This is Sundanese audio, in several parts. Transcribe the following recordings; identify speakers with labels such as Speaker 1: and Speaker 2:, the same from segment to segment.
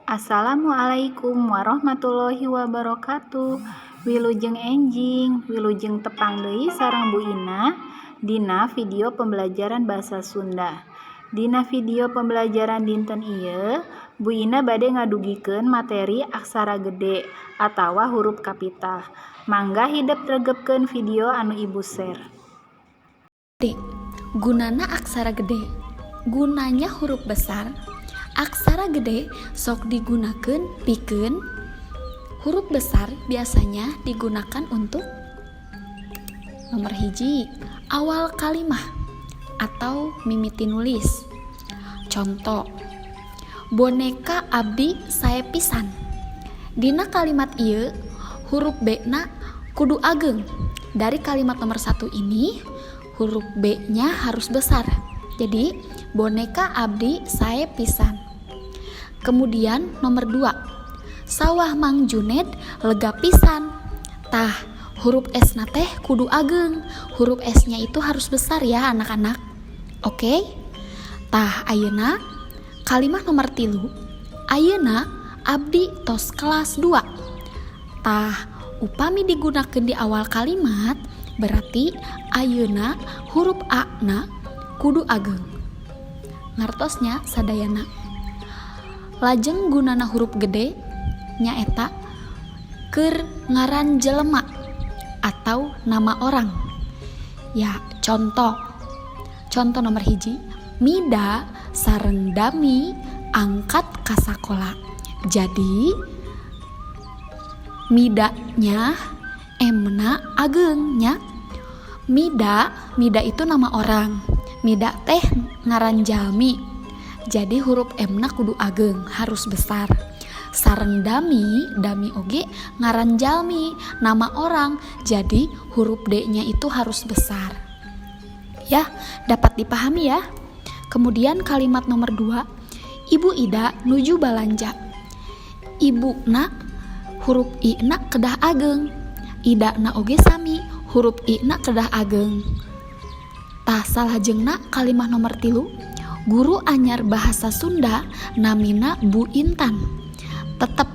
Speaker 1: Assalamualaikum warahmatullahi wabarakatuh. Wilujeng enjing, wilujeng tepang deui sareng Bu Ina dina video pembelajaran bahasa Sunda. Dina video pembelajaran dinten ieu, Bu Ina bade ngadugikeun materi aksara gede atawa huruf kapital. Mangga hidep regepkeun video anu Ibu share.
Speaker 2: Gede. Gunana aksara gede. Gunanya huruf besar. Aksara gede sok digunakan pikeun. Huruf besar biasanya digunakan untuk nomor 1, awal kalimah atau mimiti nulis. Contoh, "Boneka abdi sae pisan." Dina kalimat ieu huruf B na kudu ageng. Dari kalimat nomor 1 ini huruf B nya harus besar. Jadi, "Boneka abdi sae pisan." Kemudian nomor 2, "Sawah Mang Juned lega pisan." Tah, huruf S na teh kudu ageng. Huruf S nya itu harus besar ya, anak-anak. Oke? Tah, ayeuna kalimat nomor 3, "Ayeuna abdi tos kelas 2." Tah, upami digunakan di awal kalimat berarti ayeuna huruf A na kudu ageng. Ngartos nya sadayana? Lajeng gunana huruf gede nyaeta keur ngaran jelema atau nama orang ya. Contoh, contoh nomor 1, "Mida sareng Dami angkat ka sakola." Jadi Midanya M na ageng nya. Mida, Mida itu nama orang. Mida teh ngaran jalmi, jadi huruf M na kudu ageng, harus besar. Sareng Dami, Dami oge ngaran jalmi, nama orang, jadi huruf D nya itu harus besar ya. Dapat dipahami ya? Kemudian kalimat nomor 2, "Ibu Ida nuju balanja." Ibu na huruf I na kedah ageng, Ida na oge sami, huruf I na kedah ageng. Tah, salajengna kalimat nomor 3, "Guru anyar bahasa Sunda namina Bu Intan." Tetap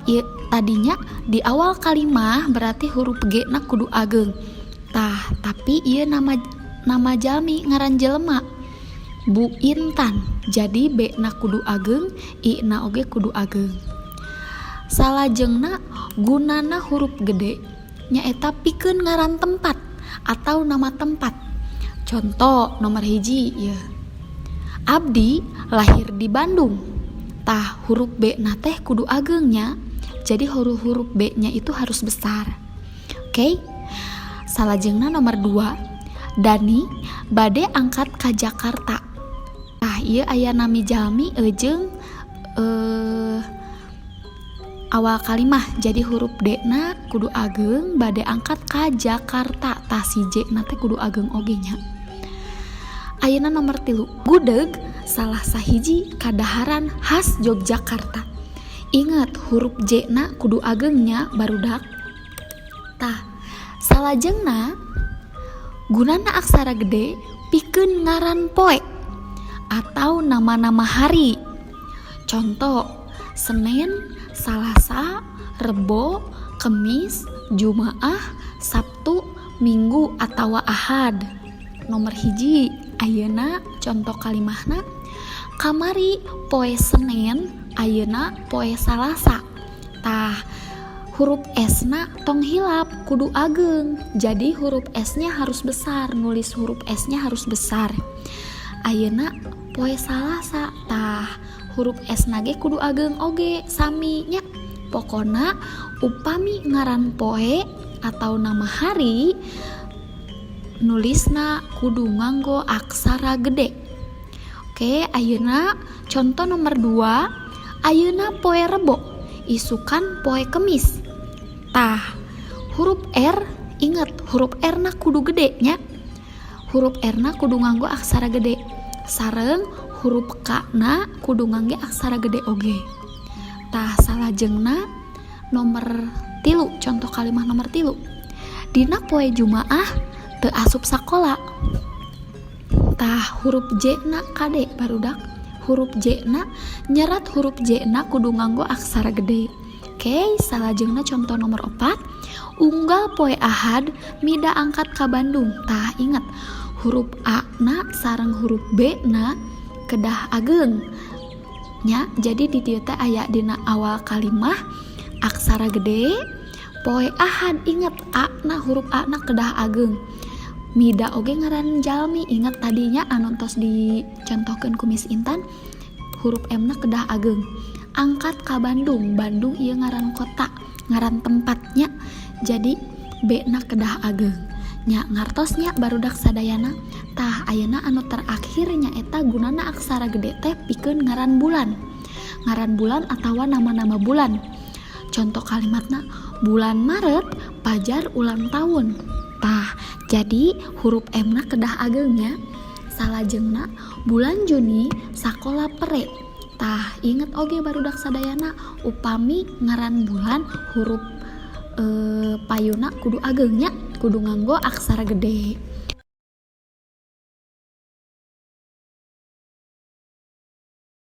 Speaker 2: tadinya di awal kalimat berarti huruf G na kudu ageng. Tah, tapi ieu nama nama jalmi, ngaran jelema, Bu Intan, jadi B na kudu ageng, I na oge kudu ageng. Salajengna gunana huruf gede nyaeta pikeun ngaran tempat atau nama tempat. Contoh nomor 1 ya, "Abdi lahir di Bandung." Tah, huruf B na teh kudu agengnya, jadi huruf-huruf B nya itu harus besar. Oke, salajengna nomor 2, "Dani bade angkat ke Jakarta." Tah, ieu aya nami jalmi ejeng awal kalimah, jadi huruf D na kudu ageng. "Bade angkat ke Jakarta." Tah, si J na teh kudu ageng oge nya. Ayeuna nomor 3, "Gudeg salah sahiji kadaharan khas Yogyakarta." Ingat, huruf J na kudu agengnya, barudak. Tah, salajengna gunana aksara gede pikeun ngaran poe atau nama-nama hari. Contoh, Senin, Salasa, Rebo, Kemis, Jumaah, Sabtu, Minggu atau Ahad. Nomor 1, ayeuna contoh kalimahna, "Kamari poe Senen, ayeuna poe Salasa." Tah, huruf S na tong hilap, kudu ageng. Jadi huruf S nya harus besar, nulis huruf S nya harus besar. "Ayeuna poe Salasa." Tah, huruf S na ge kudu ageng oge, sami nya. Pokona upami ngaran poe atau nama hari, nulisna kudu nganggo aksara gede. Oke, ayeuna contoh nomor 2, "Ayeuna poe Rebo, isukan poe Kemis." Tah, huruf R, inget, huruf R na kudu gede nya. Huruf R na kudu nganggo aksara gede, sareng huruf K na kudu ngangge aksara gede oge. Tah, salajengna nomor 3, contoh kalimat nomor 3, "Dina poe Jumaah teu asup sakola." Tah, huruf J na kade, barudak. Huruf J na, nyerat huruf J na kudu nganggo aksara gede. Oke, salajengna contoh nomor 4. Unggal poe Ahad Mida angkat ka Bandung. Tah, inget, huruf A na sareng huruf B na kedah ageng nya. Jadi di dieu teh aya dina awal kalimah aksara gede, poe Ahad, inget, A na, huruf A na kedah ageng. Mida oge ngaran jalmi, inget tadinya anu tos dicontohkeun ku Miss Intan, huruf M na kedah ageng. Angkat ka Bandung, Bandung ieu ngaran kota, ngaran tempatnya, jadi B na kedah ageng nya. Ngartos nya, barudak sadayana? Tah, ayeuna anu terakhir nyaeta gunana aksara gede teh pikeun ngaran bulan, ngaran bulan atawa nama-nama bulan. Contoh kalimatna, bulan Maret Pajar ulang tahun. Tah, jadi huruf M na kedah agengnya. Salajengna, bulan Juni sakola pere. Tah, inget oge, barudak sadayana, upami ngaran bulan huruf payuna kudu agengnya, kudu nganggo aksara gede.